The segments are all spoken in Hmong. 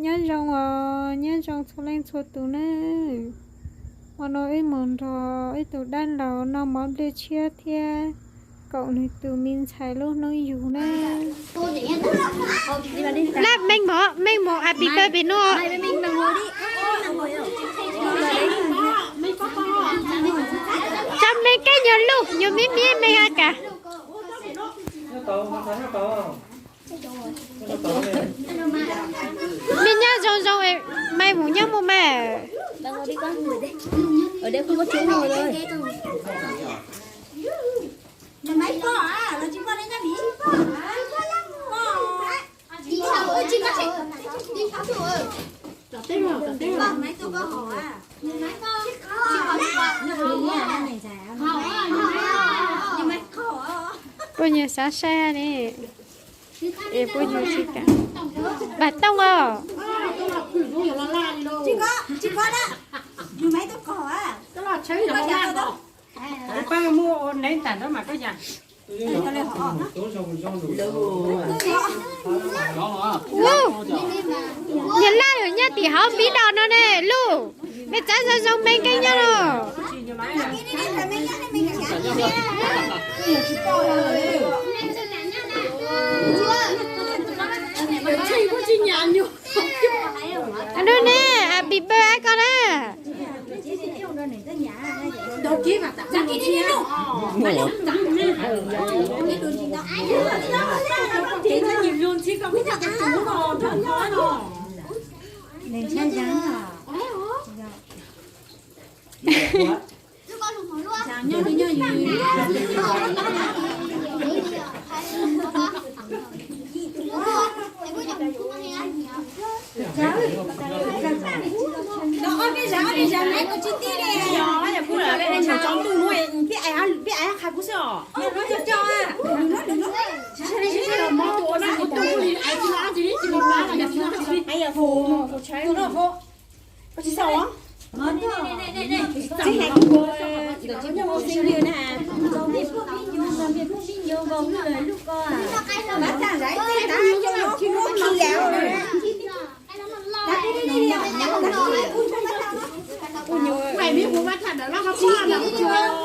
Nyob zoo os, nyob zoo txhua leej txhua tus nawb. Ua no wb mus nrog ib tug dab laug noj mov nplej tshiab thiab koom nws tus me ntxhais lub hnub yug na. Lab meej mov, meej mov happy birthday pem no. Tso meej keb nyuag luj, nyuag miab miab meej a kas. Me nyob zoo zoo, Maiv Hum nyob mus mas. Poj niam xav saib ne. Es poj niam tsis kam. Npam Tooj os. Pab muab ua neeb tag nrho mas koj yas. Niag laj lawm nyob tim hauv npib dos no ne luj. Me txav zoo zoo me nkeeb nyob no. Nub ne, happy birthday koj na.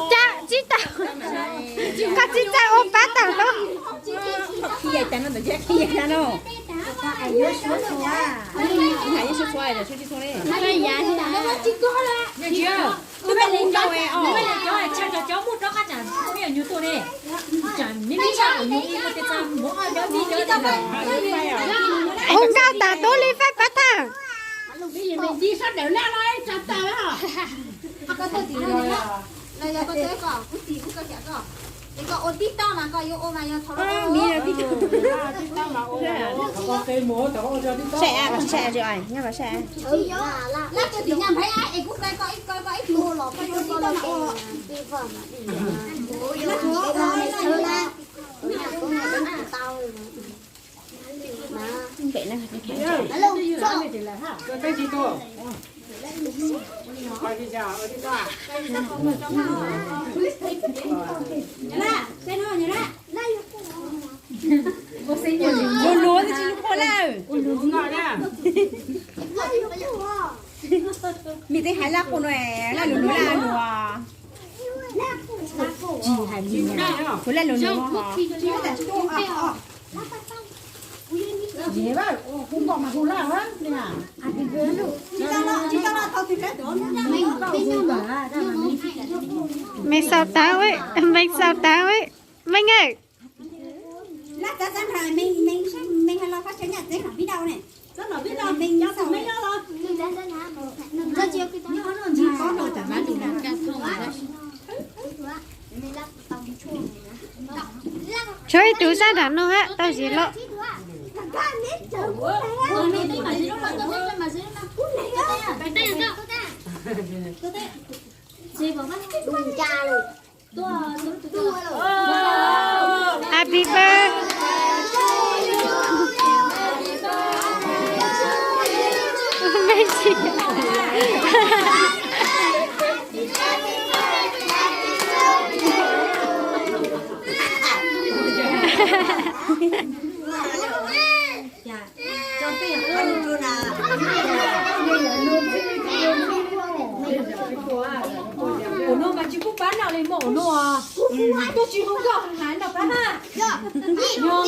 Cas tsis tau, koj tsis txawj ua pab tag nrho. Hu nkauj tas tub li faib pab tag. Saib, saib, saib. Luag luag tsis luag lawm. Mis tej hais laj qus no, laj luag luag laj luag. Tsis hais li, kuv laj luag luag. Meej xaus tag, meej xaus tag, meej, meej. Tshuav ib tug sab nram no hab tau zis loj. Happy birthday. Ua no mas tsis pub pab noj li mog ua no. Tuaj tsis hu nkauj hais noj pab na.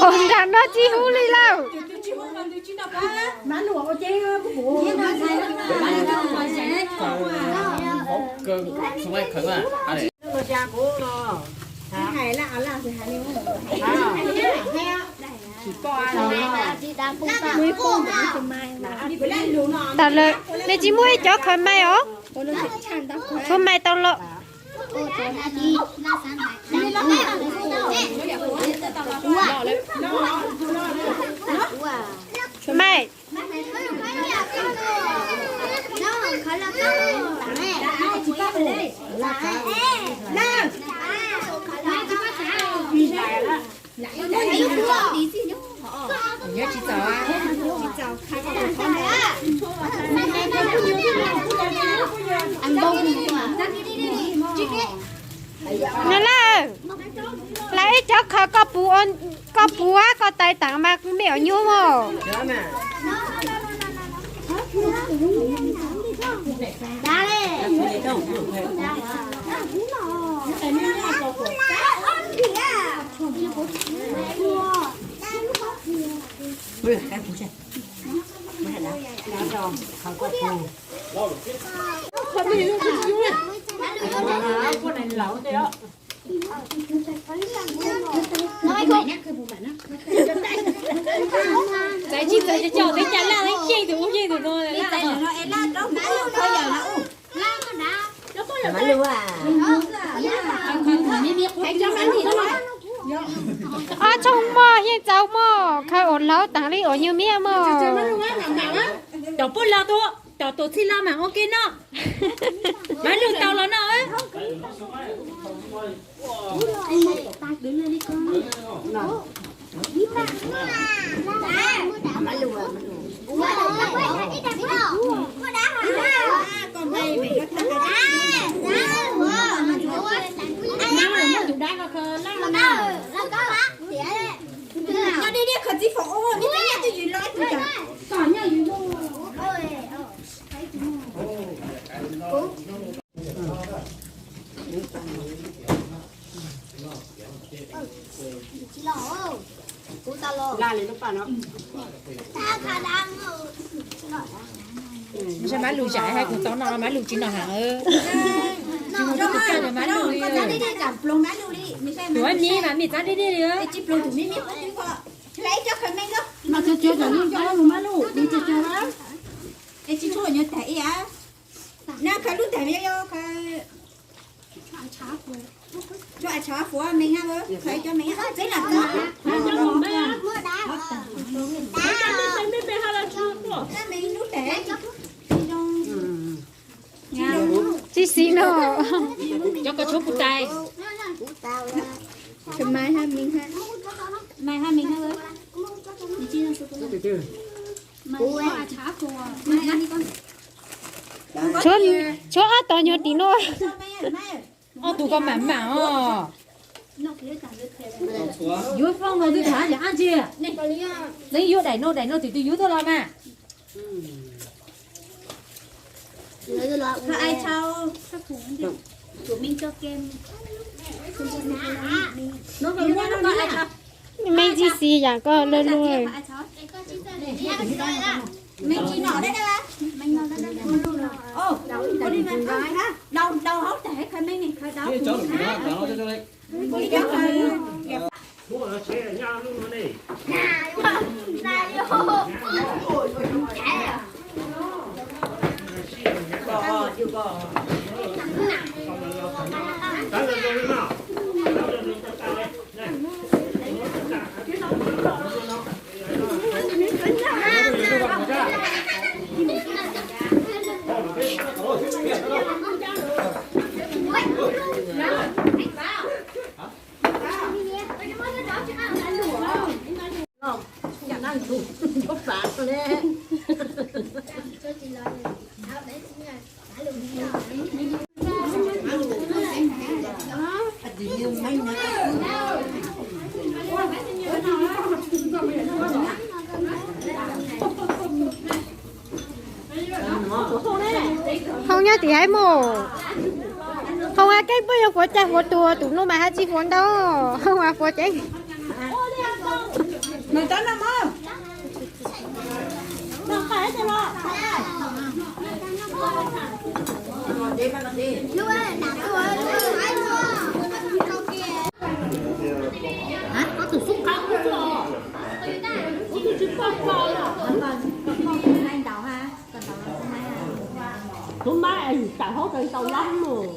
Ua nram no tsis hu li lauj. Tus twg tsis hu mas tus tsis noj pab. Tam lawm, nws tsis muaj ib cov khaws mais os. Tshuav mais tau los. Mais. Nyob lawm, lawv ib cov khaws koj puv, koj tais taam mas me nyuam nyuj mog. Ob tsoog mog, yeej txaus mog, khaws ua laub taag li ua nyuj miab mog. Cov puab los tuaj, cov tuaj txhij los mas ua ke noj. Mab Lug tau los noj. Mab Lug zam hais kuv tau noj, Mab Lug tsis noj heev. Tsis mus rau tus kaj ntawd Mab Lug li. Tus me mas me txav deb deb li. Tsis xis no. Cov koj tshuav puas tais. Tshuav ob tog nyuag tim no. Ob tug koj mam mam os. Yuav foob no twb tham yam dab tsi? Leej yuav daim no daim no twb twb yuav tuaj los mas. Meej tsis xis yam koj luaj luaj. Hoo nyob tim haib mus. Hoo a keeb puab yog huav cai huav tuag, tus no mas hab tsi huav ntau, hoo a huav ceev. Tus mab tawm hauv kawg tau lab mus.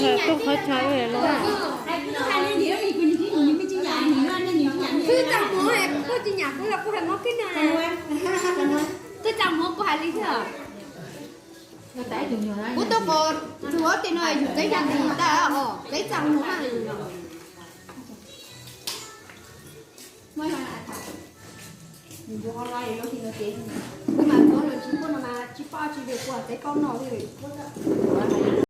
Tuaj qhov chaw los. Twb txaj muag kuv hais mob kib no. Twb txaj muag kuv hais li thiab. Kuv tuaj pom tsuav tej no yus teb yog tis tag os, teb txaj muag. Kuv mas tsuav los tsis muaj no mas tsis paub tsis li kuv teb paub no li.